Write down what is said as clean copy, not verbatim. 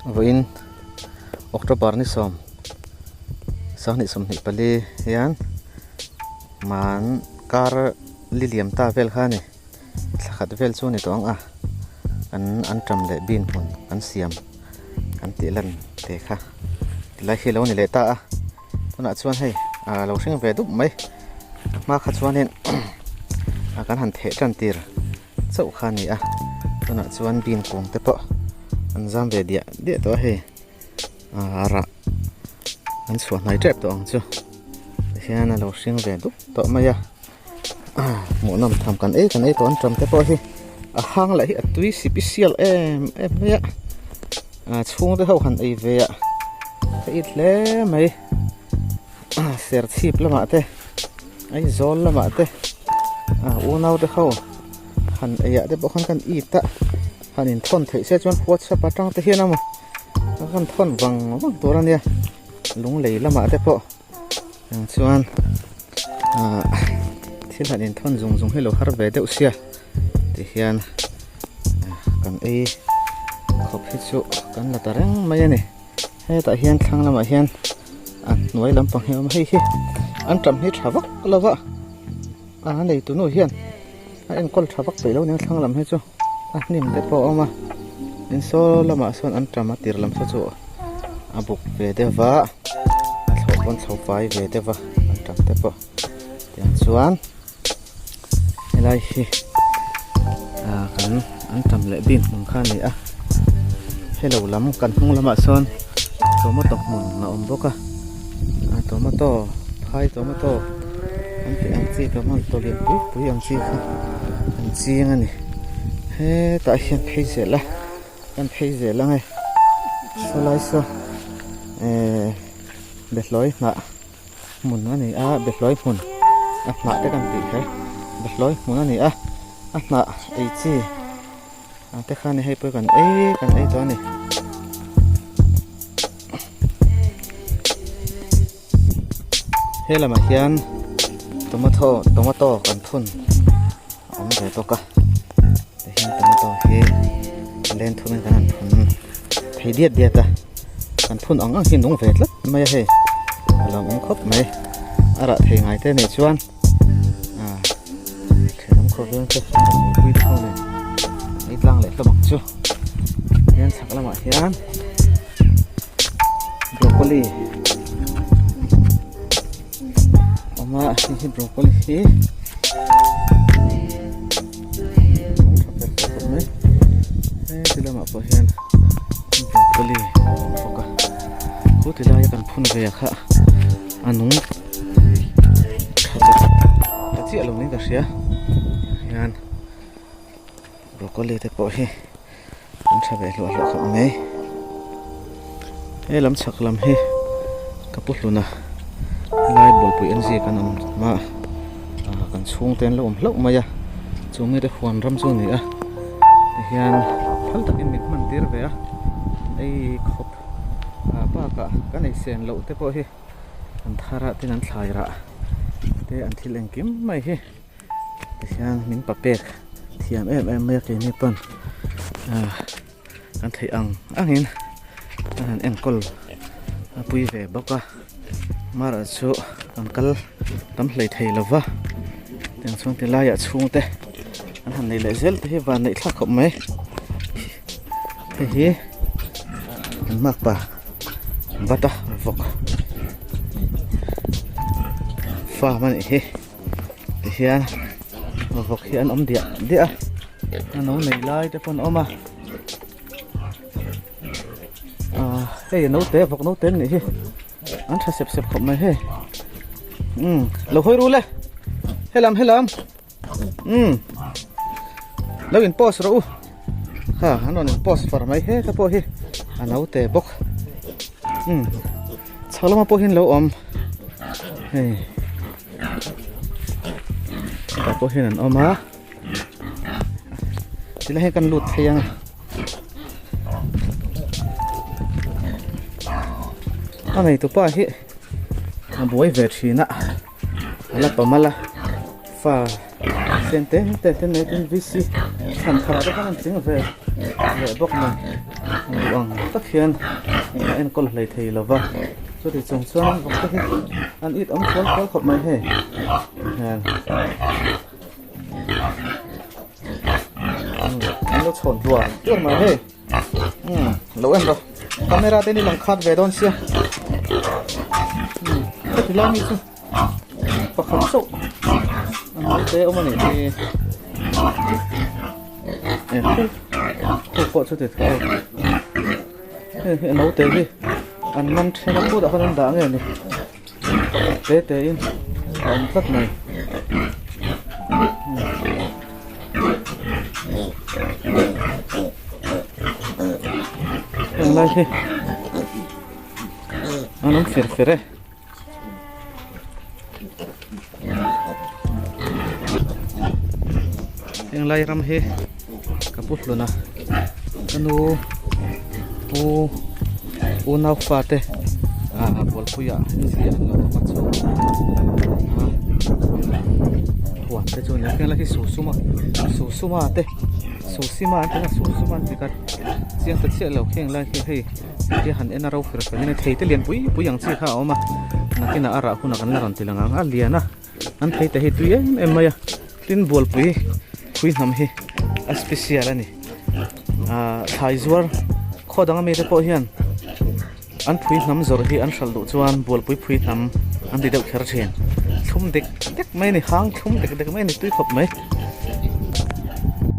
Vawiin October ni sawm sanghnih 24 hian man kar li liam ta vel kha a ni thla khat vel chu a ni tawh ang a an anṭam leh bean hmun an siam an tih lan te kha tilai hi a lo ni leh ta a tunah chuan hei ah lo hring ve dup mai a hma kha chuanin kan han theh tan tir. chauh kha a ni a tunah chuan bean kung te pawh an zam ve diah diah tawh a hei ah rah an chhuah hnai tep tawh ang chu tihian a lo hring ve dup tawh mai a hmuhnawm tham kan ei kan ei tawh an tam te pawh hi a hang lah hi a tui sipisial em em mai a ah chhung te ho han ei ve a ka it hle mai serchhip lamah te Aizawl lamah te ah unau te ho han eiah te pawh khan kan it a han inthawn theih se chuan whatsapp atang te hian emaw a kan thawn vang vang tur a nia lunglei lamah te pawh ang chuan ah thil han inthawn zung zung hi lo har ve deuh sia ti hian kan ei khawp hi chu kan la ta reng mai a ni. Hetah hian thlang lamah hian a hnuai lampang hi a awm a hei hi an tam hi tha vak lo va a neitu nu hian a enkawl tha vak peih lo nia thlang lam hi chu a hnim te pawh a awm a tin saw lamah sawn an tam a tir lam saw chu a buk ve deuh va a thlawh pawn chho fai ve deuh va an tam te pawh tiang chuan helai hi ah kan an tam leh bik hmun kha a ni a helo lam kan hnung lamah sawn tomato hmun a awm bawk a ah tomato phai tomato an tih ang chi tomato lian pui pui ang chi kha an ching a ni hetah hian phei zel a kan phei zel ang e sawlai saw eh behlawi hnah. hmun a ni a behlawi hmun a hnah te kan tih kher behlawi hmun a ni a a hnah ei chi ah te khan hei pawh kan ei kan ei tawh a ni he lamah hian tomato tomato kan phun a awm ve bawk a tihian tomato hi len thum in kan han phun thei diat diat a kan phun ang ang hi nung ve tlat mai a hei a lo awm khawp mai a rah thei ngai te nih chuan ah thenawm khawvel te pui te ho nen ei tlang leh hlawm ang chu hian chhak lamah hian broccoli awm a hei hi broccoli hi heti lamah pawh hian broccoli a awm bawk a khu ti laia kan phun ve kha a nung tha ta chiah lo niin ka hria hian broccoli te pawh hi an tha ve hluah hluah khawp mai he lam chhak lam hi ka pu hlun a helai bawlpui en zia kan awm a ah kan chhungte an lo awm hlauh mai a chu mite huan ram chu a ni a tihian phal takin min hman tir ve a ei khawp ah bakah kan ei sen loh te pawh hi an thar ah ten an thlai rah te an thil engkim mai hi. Tihian min pa pek thiam em em mai a keini pawn ah kan theih ang angin an han enkawl a pui ve bawk a mara chu kan kal tam hlei thei lo va tiang chuan ti laiah chhungte an han nei leh zel te hi van neih thlak khawp mai hei hi an makpa bata vawk farm a nih hi. Tihian vawk hi an awm diah diah a a no nei lai te pawh an awm a ah hei naute vawk naute an nih hi an tha sep sep khawp mai hei umm lo hawi ru le helam helam umm lo in post rawh u ha an rawn in post far mai heta pawh hi a naute bawk umm chho lamah pawh hian lo awm hei. Hetah pawh hian an awm a tilai hian kan lut thei ang a neitu pa hi a buai ve thin a a la pam a la fa sen te te te nei ten VC. Thlan tharah te khan an tling ve leh bawk nen duh ang tak hian a enkawl hlei thei lo va chuti chung chuan vawk te hi an it awm kual kual khawp mai hei hian an lo chhawn hluar hluar mai hei umm lo en rawh camera te ni lang khat ve dawn sia umm heti lai mi chu. Pakhat chauh a naute awm a nih hi khu pawh chu ti tho hei hi a naute hi an man then a kutah khan an dah nge ni pakhat te te in a awm tlat mai. Heng lai hi an awm fer fer e. Heng lai ram hi ka pu hlun a ka nu pu unau fate ah bualpuiah an ziah an lo awm a chu huan te chu a ni a heng lai hi susuma susuma te susima an ti a susuma an ti ka chiang ta chiah lo heng lai hi hei. Hetia han en a ro fer fel in thei te lian pui pui ang chi kha a awm a nakinah a rah hunah kan la rawn ti lang ang a lian a an thei te hi tui em em mai a tin bualpui phui hnam hi a special a ni ah thlai zuar khaw dang ami te pawh hian an phui hnam zawrh hi an hralh duh chuan bualpui phui hnam an ti deuh kher thin thlum dek dek mai a ni hang thlum dek dek mai a ni tui khawp mai.